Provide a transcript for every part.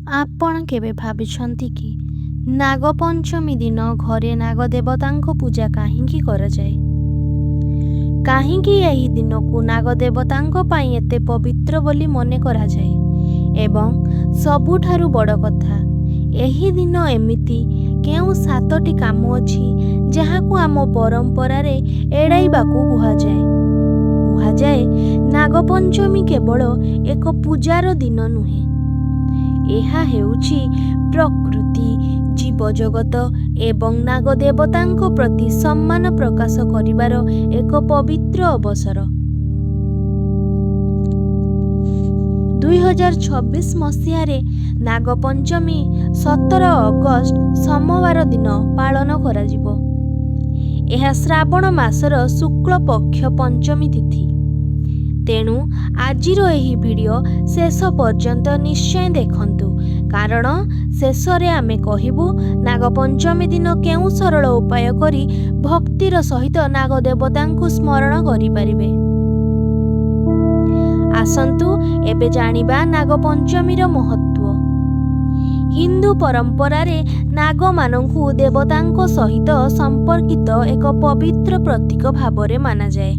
ଆପଣ କେବେ ଭାବିଛନ୍ତି କି ନାଗପଞ୍ଚମୀ ଦିନ ଘରେ ନାଗଦେବତାଙ୍କ ପୂଜା କାହିଁକି କରାଯାଏ? କାହିଁକି ଏହି ଦିନକୁ ନାଗଦେବତାଙ୍କ ପାଇଁ ଏତେ ପବିତ୍ର ବୋଲି ମନେ କରାଯାଏ? ଏବଂ ସବୁଠାରୁ ବଡ଼ କଥା, ଏହି ଦିନ ଏମିତି କେଉଁ 7ଟି କାମ ଅଛି ଯାହାକୁ ଆମ ପରମ୍ପରାରେ ଏଡ଼ାଇବାକୁ କୁହାଯାଏ? କୁହାଯାଏ ନାଗପଞ୍ଚମୀ କେବଳ ଏକ ପୂଜାର ଦିନ ନୁହେଁ, ଏହା ହେଉଛି ପ୍ରକୃତି, ଜୀବଜଗତ ଏବଂ ନାଗଦେବତାଙ୍କ ପ୍ରତି ସମ୍ମାନ ପ୍ରକାଶ କରିବାର ଏକ ପବିତ୍ର ଅବସର। 2026 ମସିହାରେ ନାଗପଞ୍ଚମୀ 17 ଅଗଷ୍ଟ ସୋମବାର ଦିନ ପାଳନ କରାଯିବ। ଏହା ଶ୍ରାବଣ ମାସର ଶୁକ୍ଳ ପକ୍ଷ ପଞ୍ଚମୀ ତିଥି। ତେଣୁ ଆଜିର ଏହି ଭିଡିଓ ଶେଷ ପର୍ଯ୍ୟନ୍ତ ନିଶ୍ଚୟ ଦେଖନ୍ତୁ, କାରଣ ଶେଷରେ ଆମେ କହିବୁ ନାଗପଞ୍ଚମୀ ଦିନ କେଉଁ ସରଳ ଉପାୟ କରି ଭକ୍ତିର ସହିତ ନାଗଦେବତାଙ୍କୁ ସ୍ମରଣ କରିପାରିବେ। ଆସନ୍ତୁ ଏବେ ଜାଣିବା ନାଗପଞ୍ଚମୀର ମହତ୍ତ୍ୱ। ହିନ୍ଦୁ ପରମ୍ପରାରେ ନାଗମାନଙ୍କୁ ଦେବତାଙ୍କ ସହିତ ସମ୍ପର୍କିତ ଏକ ପବିତ୍ର ପ୍ରତୀକ ଭାବରେ ମାନାଯାଏ।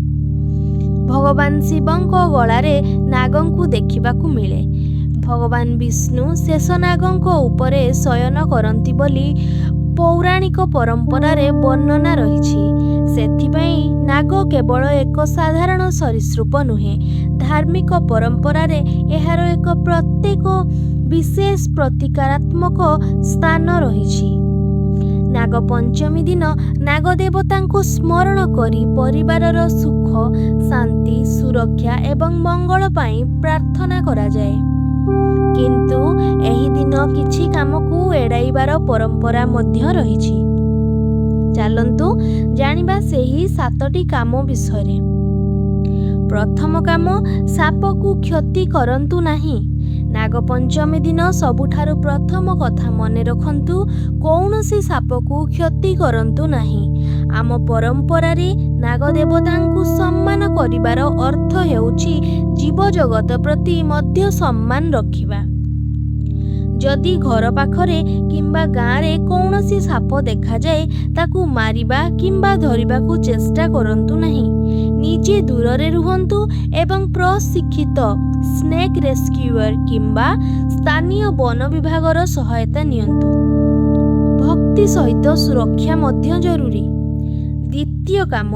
ଭଗବାନ ଶିବଙ୍କ ଗଳାରେ ନାଗଙ୍କୁ ଦେଖିବାକୁ ମିଳେ। ଭଗବାନ ବିଷ୍ଣୁ ଶେଷନାଗଙ୍କ ଉପରେ ଶୟନ କରନ୍ତି ବୋଲି ପୌରାଣିକ ପରମ୍ପରାରେ ବର୍ଣ୍ଣନା ରହିଛି। ସେଥିପାଇଁ ନାଗ କେବଳ ଏକ ସାଧାରଣ ସରୀସୃପ ନୁହେଁ, ଧାର୍ମିକ ପରମ୍ପରାରେ ଏହାର ଏକ ପ୍ରତ୍ୟେକ ବିଶେଷ ପ୍ରତୀକାତ୍ମକ ସ୍ଥାନ ରହିଛି। ନାଗପଞ୍ଚମୀ ଦିନ ନାଗଦେବତାଙ୍କୁ ସ୍ମରଣ କରି ପରିବାରର ସୁଖ, ଶାନ୍ତି, ସୁରକ୍ଷା ଏବଂ ମଙ୍ଗଳ ପାଇଁ ପ୍ରାର୍ଥନା କରାଯାଏ। କିନ୍ତୁ ଏହି ଦିନ କିଛି କାମକୁ ଏଡ଼ାଇବାର ପରମ୍ପରା ମଧ୍ୟ ରହିଛି। ଚାଲନ୍ତୁ ଜାଣିବା ସେହି 7ଟି କାମ ବିଷୟରେ। ପ୍ରଥମ କାମ, ସାପକୁ କ୍ଷତି କରନ୍ତୁ ନାହିଁ। ନାଗପଞ୍ଚମୀ ଦିନ ସବୁଠାରୁ ପ୍ରଥମ କଥା ମନେ ରଖନ୍ତୁ, କୌଣସି ସାପକୁ କ୍ଷତି କରନ୍ତୁ ନାହିଁ। ଆମ ପରମ୍ପରାରେ ନାଗଦେବତାଙ୍କୁ ସମ୍ମାନ କରିବାର ଅର୍ଥ ହେଉଛି ଜୀବଜଗତ ପ୍ରତି ମଧ୍ୟ ସମ୍ମାନ ରଖିବା। ଯଦି ଘର ପାଖରେ କିମ୍ବା ଗାଁରେ କୌଣସି ସାପ ଦେଖାଯାଏ, ତାକୁ ମାରିବା କିମ୍ବା ଧରିବାକୁ ଚେଷ୍ଟା କରନ୍ତୁ ନାହିଁ। ନିଜେ ଦୂରରେ ରୁହନ୍ତୁ ଏବଂ ପ୍ରଶିକ୍ଷିତ ସ୍ନେକ୍ ରେସ୍କ୍ୟୁଅର୍ କିମ୍ବା ସ୍ଥାନୀୟ ବନ ବିଭାଗର ସହାୟତା ନିଅନ୍ତୁ। ଭକ୍ତି ସହିତ ସୁରକ୍ଷା ମଧ୍ୟ ଜରୁରୀ। ଦ୍ୱିତୀୟ କାମ,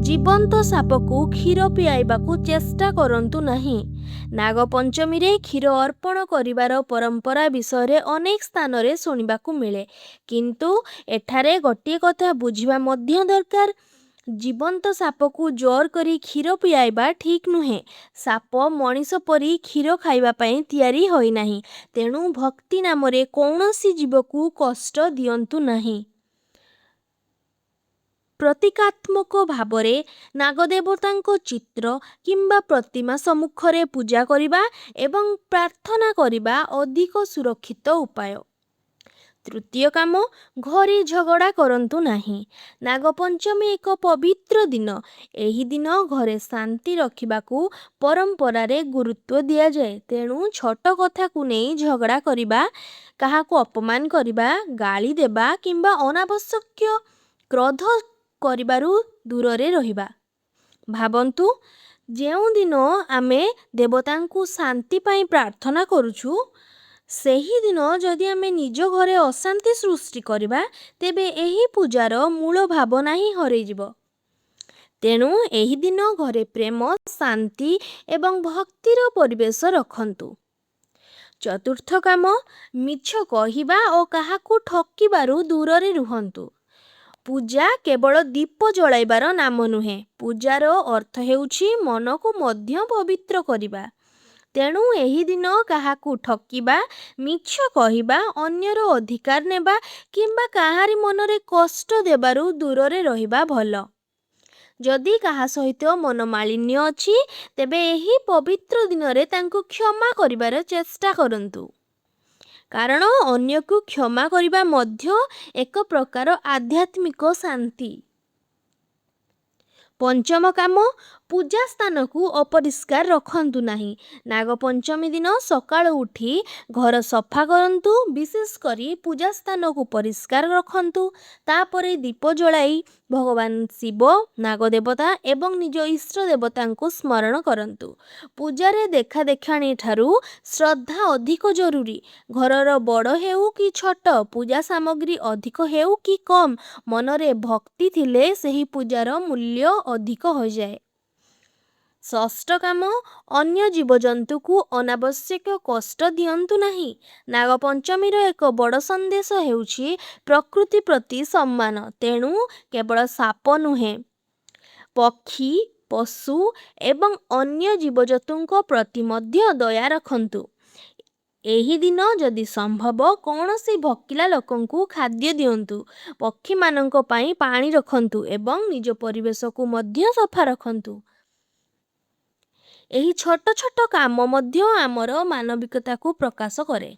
ଜୀବନ୍ତ ସାପକୁ କ୍ଷୀର ପିଆଇବାକୁ ଚେଷ୍ଟା କରନ୍ତୁ ନାହିଁ। ନାଗପଞ୍ଚମୀରେ କ୍ଷୀର ଅର୍ପଣ କରିବାର ପରମ୍ପରା ବିଷୟରେ ଅନେକ ସ୍ଥାନରେ ଶୁଣିବାକୁ ମିଳେ। କିନ୍ତୁ ଏଠାରେ ଗୋଟିଏ କଥା ବୁଝିବା ମଧ୍ୟ ଦରକାର, ଜୀବନ୍ତ ସାପକୁ ଜୋର କରି କ୍ଷୀର ପିଆଇବା ଠିକ୍ ନୁହେଁ। ସାପ ମଣିଷ ପରି କ୍ଷୀର ଖାଇବା ପାଇଁ ତିଆରି ହୋଇନାହିଁ। ତେଣୁ ଭକ୍ତି ନାମରେ କୌଣସି ଜୀବକୁ କଷ୍ଟ ଦିଅନ୍ତୁ ନାହିଁ। ପ୍ରତୀକାତ୍ମକ ଭାବରେ ନାଗଦେବତାଙ୍କ ଚିତ୍ର କିମ୍ବା ପ୍ରତିମା ସମ୍ମୁଖରେ ପୂଜା କରିବା ଏବଂ ପ୍ରାର୍ଥନା କରିବା ଅଧିକ ସୁରକ୍ଷିତ ଉପାୟ। ତୃତୀୟ କାମ, ଘରେ ଝଗଡ଼ା କରନ୍ତୁ ନାହିଁ। ନାଗପଞ୍ଚମୀ ଏକ ପବିତ୍ର ଦିନ। ଏହି ଦିନ ଘରେ ଶାନ୍ତି ରଖିବାକୁ ପରମ୍ପରାରେ ଗୁରୁତ୍ୱ ଦିଆଯାଏ। ତେଣୁ ଛୋଟ କଥାକୁ ନେଇ ଝଗଡ଼ା କରିବା, କାହାକୁ ଅପମାନ କରିବା, ଗାଳି ଦେବା କିମ୍ବା ଅନାବଶ୍ୟକ କ୍ରୋଧ କରିବାରୁ ଦୂରରେ ରହିବା। ଭାବନ୍ତୁ, ଯେଉଁଦିନ ଆମେ ଦେବତାଙ୍କୁ ଶାନ୍ତି ପାଇଁ ପ୍ରାର୍ଥନା କରୁଛୁ, ସେହିଦିନ ଯଦି ଆମେ ନିଜ ଘରେ ଅଶାନ୍ତି ସୃଷ୍ଟି କରିବା, ତେବେ ଏହି ପୂଜାର ମୂଳ ଭାବନା ହିଁ ହରାଇଯିବ। ତେଣୁ ଏହି ଦିନ ଘରେ ପ୍ରେମ, ଶାନ୍ତି ଏବଂ ଭକ୍ତିର ପରିବେଶ ରଖନ୍ତୁ। ଚତୁର୍ଥ କାମ, ମିଛ କହିବା ଓ କାହାକୁ ଠକିବାରୁ ଦୂରରେ ରୁହନ୍ତୁ। ପୂଜା କେବଳ ଦୀପ ଜଳାଇବାର ନାମ ନୁହେଁ, ପୂଜାର ଅର୍ଥ ହେଉଛି ମନକୁ ମଧ୍ୟ ପବିତ୍ର କରିବା। ତେଣୁ ଏହି ଦିନ କାହାକୁ ଠକିବା, ମିଛ କହିବା, ଅନ୍ୟର ଅଧିକାର ନେବା କିମ୍ବା କାହାରି ମନରେ କଷ୍ଟ ଦେବାରୁ ଦୂରରେ ରହିବା ଭଲ। ଯଦି କାହା ସହିତ ମନୋମାଳିନ୍ୟ ଅଛି, ତେବେ ଏହି ପବିତ୍ର ଦିନରେ ତାଙ୍କୁ କ୍ଷମା କରିବାର ଚେଷ୍ଟା କରନ୍ତୁ। କାରଣ ଅନ୍ୟକୁ କ୍ଷମା କରିବା ମଧ୍ୟ ଏକ ପ୍ରକାର ଆଧ୍ୟାତ୍ମିକ ଶାନ୍ତି। ପଞ୍ଚମ କାମ, ପୂଜା ସ୍ଥାନକୁ ଅପରିଷ୍କାର ରଖନ୍ତୁ ନାହିଁ। ନାଗପଞ୍ଚମୀ ଦିନ ସକାଳୁ ଉଠି ଘର ସଫା କରନ୍ତୁ, ବିଶେଷ କରି ପୂଜା ସ୍ଥାନକୁ ପରିଷ୍କାର ରଖନ୍ତୁ। ତାପରେ ଦୀପ ଜଳାଇ ଭଗବାନ ଶିବ, ନାଗଦେବତା ଏବଂ ନିଜ ଇଷ୍ଟ ଦେବତାଙ୍କୁ ସ୍ମରଣ କରନ୍ତୁ। ପୂଜାରେ ଦେଖାଦେଖାଣି ଠାରୁ ଶ୍ରଦ୍ଧା ଅଧିକ ଜରୁରୀ। ଘରର ବଡ଼ ହେଉ କି ଛୋଟ, ପୂଜା ସାମଗ୍ରୀ ଅଧିକ ହେଉ କି କମ୍, ମନରେ ଭକ୍ତି ଥିଲେ ସେହି ପୂଜାର ମୂଲ୍ୟ ଅଧିକ ହୋଇଯାଏ। ଷଷ୍ଠ କାମ, ଅନ୍ୟ ଜୀବଜନ୍ତୁକୁ ଅନାବଶ୍ୟକ କଷ୍ଟ ଦିଅନ୍ତୁ ନାହିଁ। ନାଗପଞ୍ଚମୀର ଏକ ବଡ଼ ସନ୍ଦେଶ ହେଉଛି ପ୍ରକୃତି ପ୍ରତି ସମ୍ମାନ। ତେଣୁ କେବଳ ସାପ ନୁହେଁ, ପକ୍ଷୀ, ପଶୁ ଏବଂ ଅନ୍ୟ ଜୀବଜନ୍ତୁଙ୍କ ପ୍ରତି ମଧ୍ୟ ଦୟା ରଖନ୍ତୁ। ଏହି ଦିନ ଯଦି ସମ୍ଭବ କୌଣସି ଭୋକିଲା ଲୋକଙ୍କୁ ଖାଦ୍ୟ ଦିଅନ୍ତୁ, ପକ୍ଷୀମାନଙ୍କ ପାଇଁ ପାଣି ରଖନ୍ତୁ ଏବଂ ନିଜ ପରିବେଶକୁ ମଧ୍ୟ ସଫା ରଖନ୍ତୁ। ଏହି ଛୋଟ ଛୋଟ କାମ ମଧ୍ୟ ଆମର ମାନବିକତାକୁ ପ୍ରକାଶ କରେ।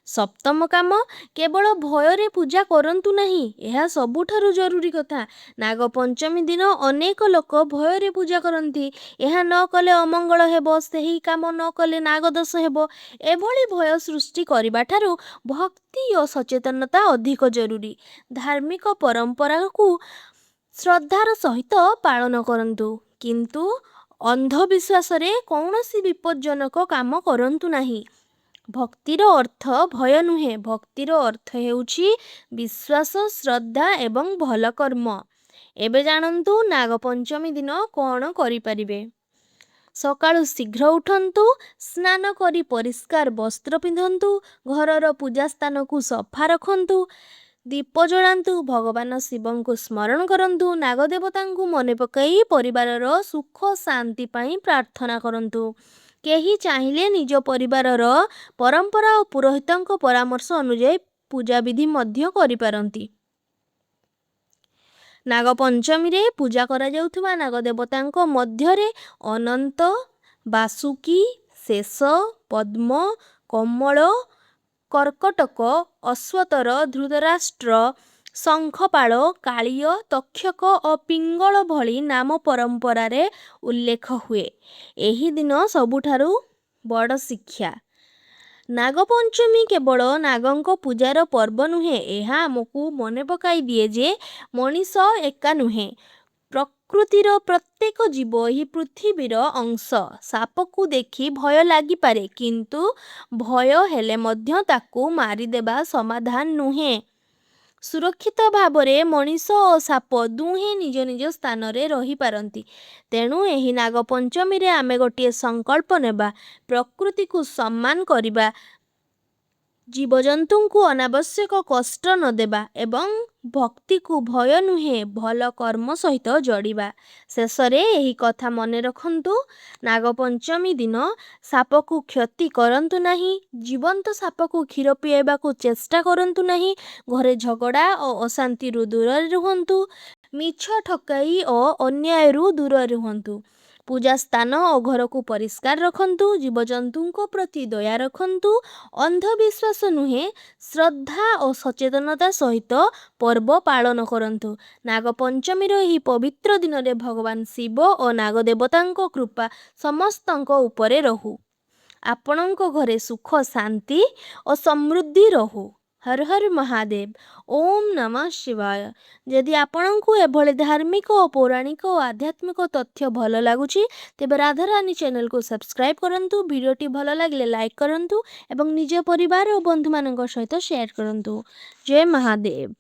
ସପ୍ତମ କାମ, କେବଳ ଭୟରେ ପୂଜା କରନ୍ତୁ ନାହିଁ। ଏହା ସବୁଠାରୁ ଜରୁରୀ କଥା। ନାଗପଞ୍ଚମୀ ଦିନ ଅନେକ ଲୋକ ଭୟରେ ପୂଜା କରନ୍ତି। ଏହା ନ କଲେ ଅମଙ୍ଗଳ ହେବ, ସେହି କାମ ନ କଲେ ନାଗଦୋଷ ହେବ। ଏଭଳି ଭୟ ସୃଷ୍ଟି କରିବା ଠାରୁ ଭକ୍ତି ଓ ସଚେତନତା ଅଧିକ ଜରୁରୀ। ଧାର୍ମିକ ପରମ୍ପରାକୁ ଶ୍ରଦ୍ଧାର ସହିତ ପାଳନ କରନ୍ତୁ, କିନ୍ତୁ ଅନ୍ଧବିଶ୍ୱାସରେ କୌଣସି ବିପଜ୍ଜନକ କାମ କରନ୍ତୁ ନାହିଁ। ଭକ୍ତିର ଅର୍ଥ ଭୟ ନୁହେଁ, ଭକ୍ତିର ଅର୍ଥ ହେଉଛି ବିଶ୍ୱାସ, ଶ୍ରଦ୍ଧା ଏବଂ ଭଲ କର୍ମ। ଏବେ ଜାଣନ୍ତୁ ନାଗପଞ୍ଚମୀ ଦିନ କ'ଣ କରିପାରିବେ। ସକାଳୁ ଶୀଘ୍ର ଉଠନ୍ତୁ, ସ୍ନାନ କରି ପରିଷ୍କାର ବସ୍ତ୍ର ପିନ୍ଧନ୍ତୁ, ଘରର ପୂଜା ସ୍ଥାନକୁ ସଫା ରଖନ୍ତୁ, ଦୀପ ଜଳାନ୍ତୁ, ଭଗବାନ ଶିବଙ୍କୁ ସ୍ମରଣ କରନ୍ତୁ, ନାଗଦେବତାଙ୍କୁ ମନେ ପକାଇ ପରିବାରର ସୁଖ ଶାନ୍ତି ପାଇଁ ପ୍ରାର୍ଥନା କରନ୍ତୁ। କେହି ଚାହିଁଲେ ନିଜ ପରିବାରର ପରମ୍ପରା ଓ ପୁରୋହିତଙ୍କ ପରାମର୍ଶ ଅନୁଯାୟୀ ପୂଜାବିଧି ମଧ୍ୟ କରିପାରନ୍ତି। ନାଗପଞ୍ଚମୀରେ ପୂଜା କରାଯାଉଥିବା ନାଗଦେବତାଙ୍କ ମଧ୍ୟରେ ଅନନ୍ତ, ବାସୁକୀ, ଶେଷ, ପଦ୍ମ, କମଳ, କର୍କଟକ, ଅଶ୍ୱତର, ଧୃତରାଷ୍ଟ୍ର, ଶଙ୍ଖପାଳ, କାଳୀୟ, ତକ୍ଷକ ଓ ପିଙ୍ଗଳ ଭଳି ନାମ ପରମ୍ପରାରେ ଉଲ୍ଲେଖ ହୁଏ। ଏହି ଦିନ ସବୁଠାରୁ ବଡ଼ ଶିକ୍ଷା, ନାଗପଞ୍ଚମୀ କେବଳ ନାଗଙ୍କ ପୂଜାର ପର୍ବ ନୁହେଁ, ଏହା ଆମକୁ ମନେ ପକାଇ ଦିଏ ଯେ ମଣିଷ ଏକା ନୁହେଁ, ପ୍ରକୃତିର ପ୍ରତ୍ୟେକ ଜୀବ ଏହି ପୃଥିବୀର ଅଂଶ। ସାପକୁ ଦେଖି ଭୟ ଲାଗିପାରେ, କିନ୍ତୁ ଭୟ ହେଲେ ମଧ୍ୟ ତାକୁ ମାରିଦେବା ସମାଧାନ ନୁହେଁ। ସୁରକ୍ଷିତ ଭାବରେ ମଣିଷ ଓ ସାପ ଦୁହେଁ ନିଜ ନିଜ ସ୍ଥାନରେ ରହିପାରନ୍ତି। ତେଣୁ ଏହି ନାଗପଞ୍ଚମୀରେ ଆମେ ଗୋଟିଏ ସଂକଳ୍ପ ନେବା, ପ୍ରକୃତିକୁ ସମ୍ମାନ କରିବା, ଜୀବଜନ୍ତୁଙ୍କୁ ଅନାବଶ୍ୟକ କଷ୍ଟ ନ ଦେବା ଏବଂ ଭକ୍ତିକୁ ଭୟ ନୁହେଁ, ଭଲ କର୍ମ ସହିତ ଯୋଡ଼ିବା। ଶେଷରେ ଏହି କଥା ମନେ ରଖନ୍ତୁ, ନାଗପଞ୍ଚମୀ ଦିନ ସାପକୁ କ୍ଷତି କରନ୍ତୁ ନାହିଁ, ଜୀବନ୍ତ ସାପକୁ କ୍ଷୀର ପିଆଇବାକୁ ଚେଷ୍ଟା କରନ୍ତୁ ନାହିଁ, ଘରେ ଝଗଡ଼ା ଓ ଅଶାନ୍ତିରୁ ଦୂରରେ ରୁହନ୍ତୁ, ମିଛ, ଠକେଇ ଓ ଅନ୍ୟାୟରୁ ଦୂରରେ ରୁହନ୍ତୁ, ପୂଜା ସ୍ଥାନ ଓ ଘରକୁ ପରିଷ୍କାର ରଖନ୍ତୁ, ଜୀବଜନ୍ତୁଙ୍କ ପ୍ରତି ଦୟା ରଖନ୍ତୁ, ଅନ୍ଧବିଶ୍ୱାସ ନୁହେଁ, ଶ୍ରଦ୍ଧା ଓ ସଚେତନତା ସହିତ ପର୍ବ ପାଳନ କରନ୍ତୁ। ନାଗପଞ୍ଚମୀର ଏହି ପବିତ୍ର ଦିନରେ ଭଗବାନ ଶିବ ଓ ନାଗଦେବତାଙ୍କ କୃପା ସମସ୍ତଙ୍କ ଉପରେ ରହୁ। ଆପଣଙ୍କ ଘରେ ସୁଖ, ଶାନ୍ତି ଓ ସମୃଦ୍ଧି ରହୁ। ହର ହର ମହାଦେବ, ଓମ୍ ନମଃ ଶିବାୟ। ଯଦି ଆପଣଙ୍କୁ ଏଭଳି ଧାର୍ମିକ ଓ ପୌରାଣିକ ଓ ଆଧ୍ୟାତ୍ମିକ ତଥ୍ୟ ଭଲ ଲାଗୁଛି, ତେବେ ରାଧାରାନୀ ଚ୍ୟାନେଲକୁ ସବସ୍କ୍ରାଇବ୍ କରନ୍ତୁ। ଭିଡ଼ିଓଟି ଭଲ ଲାଗିଲେ ଲାଇକ୍ କରନ୍ତୁ ଏବଂ ନିଜ ପରିବାର ଓ ବନ୍ଧୁମାନଙ୍କ ସହିତ ସେୟାର କରନ୍ତୁ। ଜୟ ମହାଦେବ।